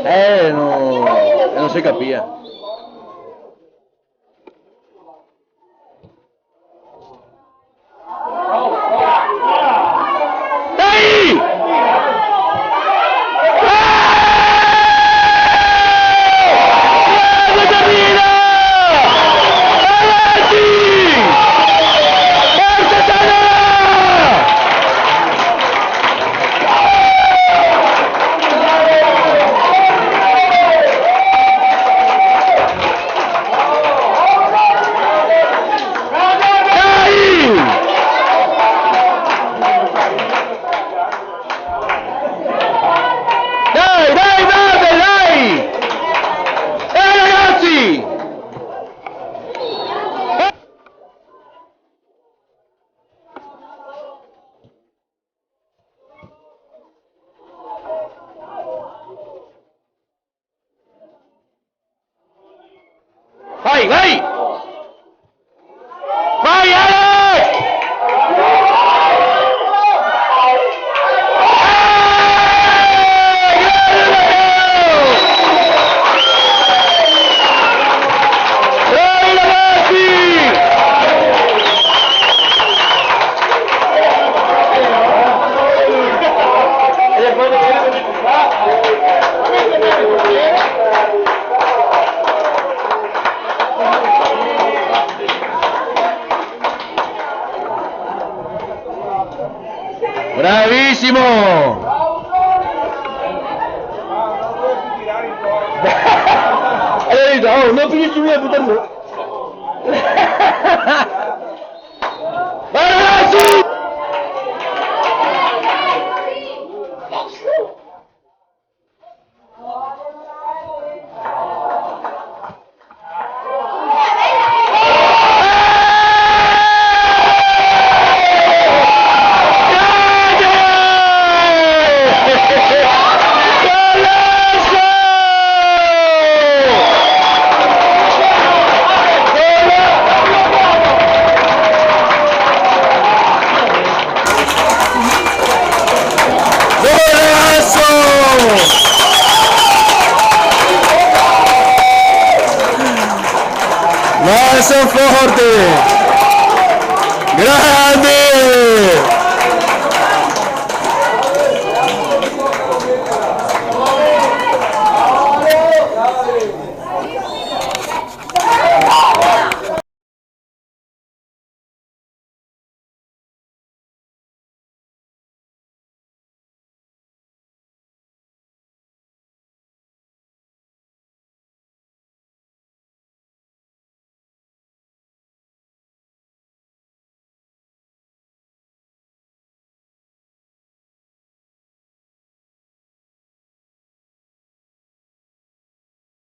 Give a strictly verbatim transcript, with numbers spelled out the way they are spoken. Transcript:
Eh, no, e no se capia. Dai! Eh! Grande Giannino! Avanti! Forza Giannino! Dai! Dai, dai, dai, dai! Eh, ragazzi! Vai, vai! Vai, Alex! Eh, grande Matteo! Bravi ragazzi! Bravisimo! E ga dito, "Oh, no finisi mia, puta, no." Vai, ragazzi! Golaso! Laso forte! Grande!